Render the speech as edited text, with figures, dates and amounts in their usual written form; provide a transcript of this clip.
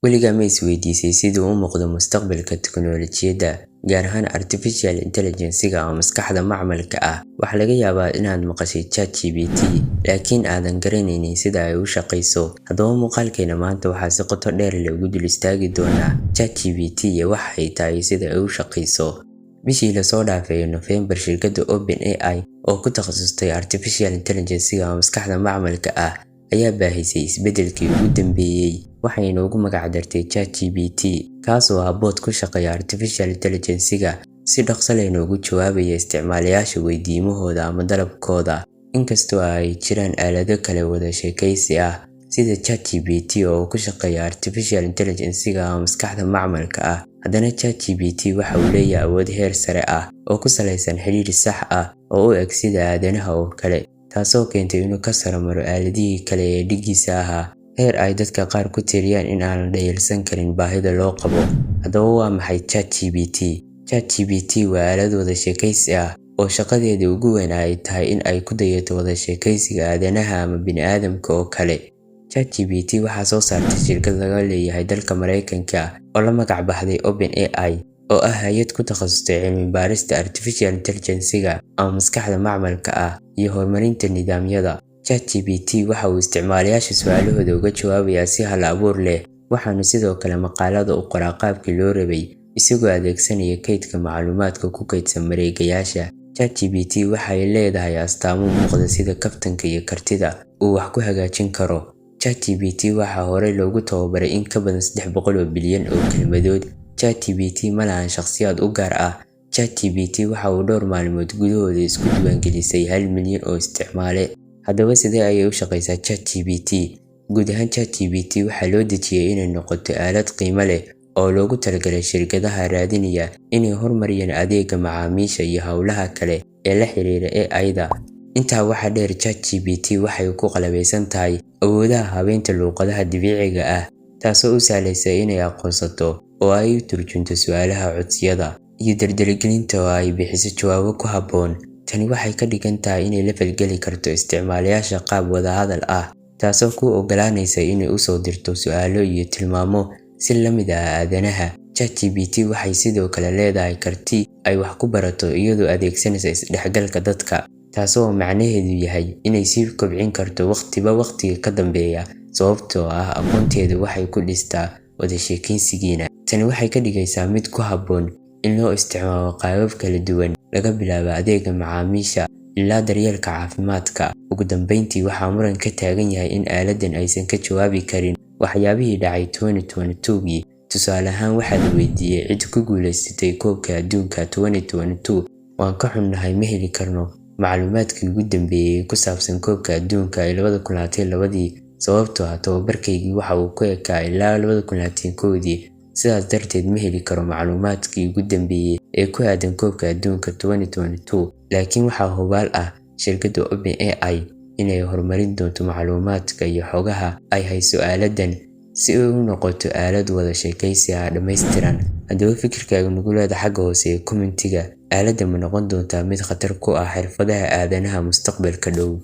Weligaa ma isweydiisay sida uu u muuqdo mustaqbalka tiknoolajiyadda, gaar ahaan artificial intelligence-ga ama maskaxda macmalka ah? Waxaa laga yaabaa inaad maqashay ChatGPT, laakiin aadan garanaynin sida ay u shaqeyso. Haddaba, muuqaalkeena maanta waxaa si qoto dheer leh ugu dul istaagi doonaa ChatGPT iyo waxa ay tahay, sida ay u shaqeyso. Bishii la soo dhaafay ee Noofembar, shirkadda OpenAI oo ku takhasustay artificial intelligence-ga ama maskaxda macmalka ah ayaa baahisay isbeddelkii ugu dambeeyay, waxayna ugu magac dartay ChatGPT, kaas oo ah bot ku shaqeeya artificial intelligence-ga, si dhaqso lehna uga jawaabaya isticmaalayaasha weydiimahooda ama dalabkooda. Inkastoo ay jiraan aalado kale wada sheekaysi ah sida ChatGPT oo ku shaqeeya artificial intelligence-ga ama maskaxda macmalka ah, haddana ChatGPT waxa uu leeyahay awood heer sare ah oo ku saleysan xiriir sax ah oo u eg sida aadanaha oo kale, taasoo keentay inuu ka saro maro aaladihii kale ee dhiggiisa ahaa, heer ay dadka qaar ku tiriyaan in aan la dhayalsan karin baahida loo qabo. Haddaba, waa maxay ChatGPT? ChatGPT waa aalad wada sheekaysi ah oo shaqadeeda ugu weyn ay tahay in ay ku dayato wada sheekaysiga aadanaha ama bini'aadamka oo kale. ChatGPT waxaa soo saartay shirkad laga leeyahay dalka Mareykanka oo la magac baxday OpenAI, oo ah hay'ad ku takhasustay cilmi baarista artificial intelligence-ga ama maskaxda macmalka ah iyo horumarinta nidaamyada. ChatGPT waxa uu isticmaalayaasha su'aalahooda uga jawaabayaa si hal abuur leh, waxaana sidoo kale maqaalada u qoraa qaabkii loo rabay, isagoo adeegsanaya kaydka macluumaadka ku kaydsan mareegayaasha. ChatGPT waxa ay leedahay astaamo muuqda sida kaftanka iyo kartida uu wax ku hagaajin karo. ChatGPT waxaa horey loogu tababaray in ka badan 300 oo bilyan oo kelmadood. ChatGPT ma lahan shakhsiyaad u gaar ah. ChatGPT waxa uu dhowr maalmood gudahooda isku diiwaangelisay 1 milyan oo isticmaale. Haddaba, sidee ayay u shaqeysaa ChatGPT? Guud ahaan, ChatGPT waxaa loo dejiyay inay noqoto aalad qiimo leh oo loogu talagalay shirkadaha raadinaya inay horumariyaan adeegga macaamiisha iyo hawlaha kale ee la xiriira AI-da. Intaa waxaa dheer, ChatGPT waxay ku qalabaysan tahay awoodaha habaynta luqadaha dabiiciga ah, taasoo u sahlaysa inay aqoonsato oo ay u turjunto su'aalaha, codsiyada, iyo dardargelinta oo ay bixiso jawaabo ku habboon. Tani waxay ka dhigan tahay inay la falgeli karto isticmaalayaasha qaab wadahadal ah, taasoo kuu oggolaanaysa inay u soo dirto su'aalo iyo tilmaamo si la mid ah aadanaha. ChatGPT waxay sidoo kale leedahay karti ay wax ku barato iyadoo adeegsanaysa isdhexgalka dadka, taasoo macnaheedu yahay inay sii kobcin karto waqtiba waqtiga ka dambeeya, sababtoo ah aqoonteedu waxay ku dhistaa wada sheekaysigiina. Tani waxay ka dhigaysaa mid ku habboon in loo isticmaalo qaabab kala duwan, laga bilaabo adeegga macaamiisha ilaa daryeelka caafimaadka. Ugu dambeyntii, waxaa muran ka taagan yahay in aaladdan aysan ka jawaabi karin waxyaabihii dhacay 2022gii. Tusaale ahaan, waxaa la weydiiyay cid ku guuleysatay Koobka Adduunka 2022. "Waan ka xunnahay, ma heli karno macluumaadkii ugu dambeeyay ee ku saabsan Koobka Adduunka ee 2022dii, sababtoo ah tababarkaygii waxa uu ku ekaa ilaa 2021dii. Sidaas darteed, ma heli karo macluumaadkii ugu dambeeyay ee ku aaddan Koobka Adduunka 2022." Laakiin waxaa hubaal ah shirkadda OpenAI inay horumarin doonto macluumaadka iyo xogaha ay hayso aaladdan si ay u noqoto aalad wada sheekaysi ah dhammaystiran. Haddaba, fikirkaaga nagu leeda xagga hoose ee comment-iga. Aaladdan ma noqon doontaa mid khatar ku ah xirfadaha aadanaha mustaqbalka dhow?